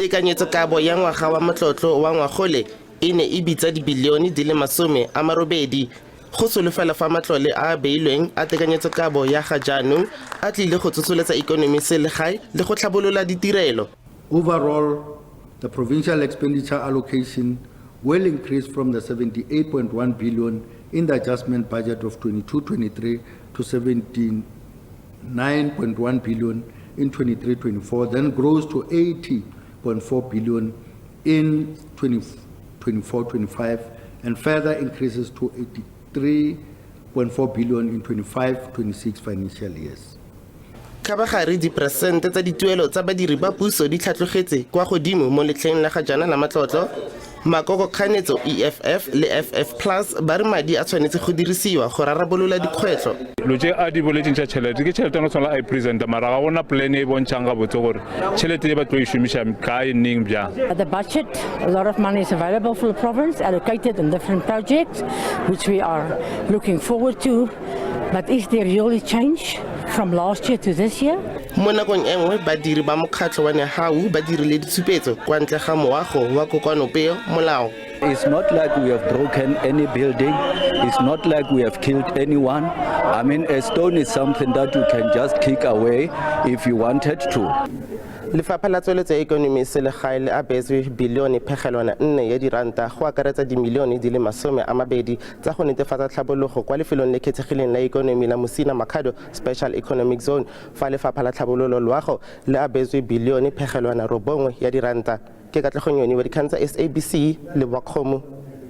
Tekanyetsokabo ya ngwaga wa matlotlo wa ngwagole e ne e bitsa dibilione di le 80. Go solofela fa matlole a a beilweng a tekanyetsokabo ya ga jaanong a tlile go tsosoletsa ikonomi selegae le go tlhabolola ditirelo. Overall, the provincial expenditure allocation will increase from the 78.1 billion in the adjustment budget of 22-23 to 79.1 billion in 23-24, then grows to 80.4 billion in 2024-25, and further increases to 83.4 billion in 25-26 financial years. Kgabagare, diperesente tsa dituelo tsa badiri ba puso di tlhatlogetse kwa godimo mo letlheng la ga jaana la matlotlo. Makoko kganetso EFF le FF Plus ba re madi a tshwanetse go dirisiwa go rarabolola dikgwetlho. Lo tše a di boletseng tša tšhelete ke tšhelete no tshwanela a e presenta, mara ga gona plan e bontšhang gabotse gore tšhelete e ba tlo e šomiša kae, neng, bjang. The budget, a lot of money is available for the province, allocated in different projects, which we are looking forward to. But is there really change from last year to this year? Mo nakong e nngwe, badiri ba mokgatlho wa Nehawu ba dirile ditshupetso kwa ntle ga moago wa kokoanopeo molao. It's not like we have broken any building. It's not like we have killed anyone. I mean, a stone is something that you can just kick away if you wanted to. Lefapha la Tsweletso ya Ikonomi Selegae le abetswe bilione 4 ya diranta, go akaretsa dimilione di le 20 tsa go netefatsa tlhabologo kwa lefelong le kgethegileng la ikonomi la Musina Makhado Special Economic Zone, fa lefapha la tlhabololo loago le abetswe bilione 9 ya diranta. Ke Katlego Nyoni wa dikgang tsa SABC, Lebowakgomo.